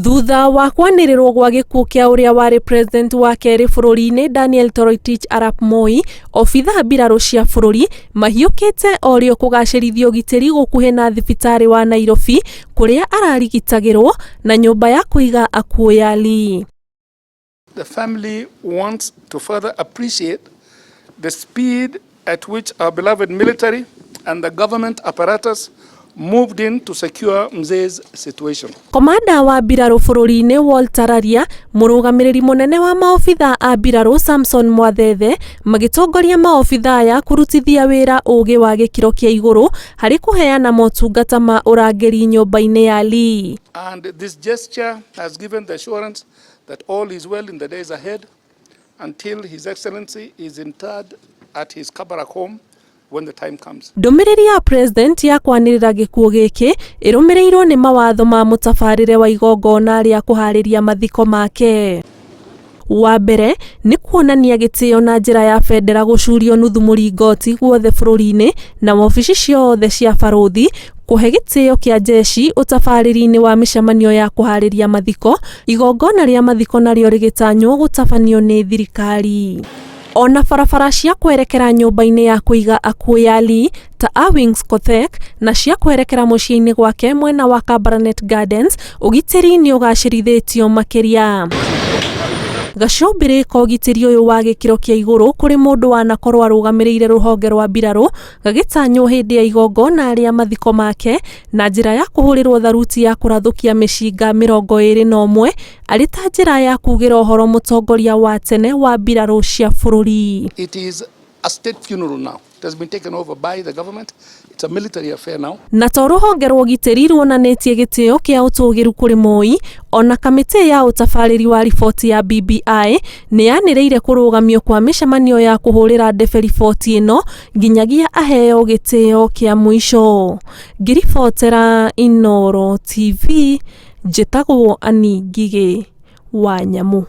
Thutha wa kwanĩrĩrwo gwa gĩkuũ kĩa ũrĩa warĩ president wa kerĩ bũrũri-inĩ Daniel Toroitich arap Moi, obithaa mbirarũ cia bũrũri mahiũkĩte orĩo kũgacĩrithia ũgitĩri gũkuhĩ na thibitarĩ wa Nairobi kũrĩa ararigitagĩrwo na nyũmba ya kũiga akuũ ya Lee. The family wants to further appreciate the speed at which our beloved military and the government apparatus moved in to secure Mzee's situation. Komanda wa mbirarũ bũrũri-inĩ Walter Raria, mũrũgamĩrĩri mũnene wa maobithaa a mbirarũ Samson Mwathethe magĩtongoria maobithaa aya kũrutithia wĩra ũgĩ wa gĩkĩro kĩa igũrũ harĩ kũheana motungata ma ũrangĩri nyũmba-inĩ ya Lee. And this gesture has given the assurance that all is well in the days ahead until His Excellency is interred at his Kabarak home when the time comes. Ndũmĩrĩri ya president ya kwanĩrĩra gĩkuũ gĩkĩ ĩrũmĩrĩirwo nĩ mawatho ma mũtabarĩre wa igongona rĩa kũharĩria mathiko make. Wa mbere nĩ kuonania gĩtĩo na njĩra ya bendera gũcurio nuthu mũringoti guothe bũrũri-inĩ na wabici ciothe cia barũthi kũhe gĩtĩo kĩa jeshi ũtabarĩri-inĩ wa mĩcemanio ya kũharĩria mathiko, igongona rĩa mathiko narĩo rĩgĩtanywo gũtabanio nĩ thirikari. Ona barabara cia kwerekera nyũmba-inĩ ya kũiga akuũ ya Lee ta Argwings Kodhek na cia kwerekera mũciĩ-inĩ gwake mwena wa Kabarnet Gardens, ũgitĩri nĩ ũgacĩrithĩtio makĩria. Gacũmbĩrĩ ka ũgitĩri ũyũ wa gĩkĩro kĩa igũrũ kũrĩ mũndũ wanakorwo arũgamĩrĩire rũhonge rwa mbirarũ gagĩtanywo hĩndĩ ya igongona rĩa mathiko make na njĩra ya kũhũrĩrwo tharuti ya kũrathũkia mĩcinga 21 arĩ ta njĩra ya kugĩra ũhoro mũtongoria wa tene wa mbirarũ cia bũrũri. It is a state funeral now. It has been taken over by the government. It's a military affair now. Na to rũhonge rwa ũgitĩri ruonanĩtie gĩtĩo kĩa ũtũgĩru kũrĩ Moi, ona kamĩtĩ ya ũtabarĩri wa riboti ya BBI nĩ yanĩrĩire kũrũgamio kwa mĩcemanio ya kũhũrĩra ndebe riboti ĩno nginyagia aheo gĩtĩo kĩa mũico. Ngĩribotera Inooro TV, njĩtagwo Annie Ngigĩ wa Nyamu.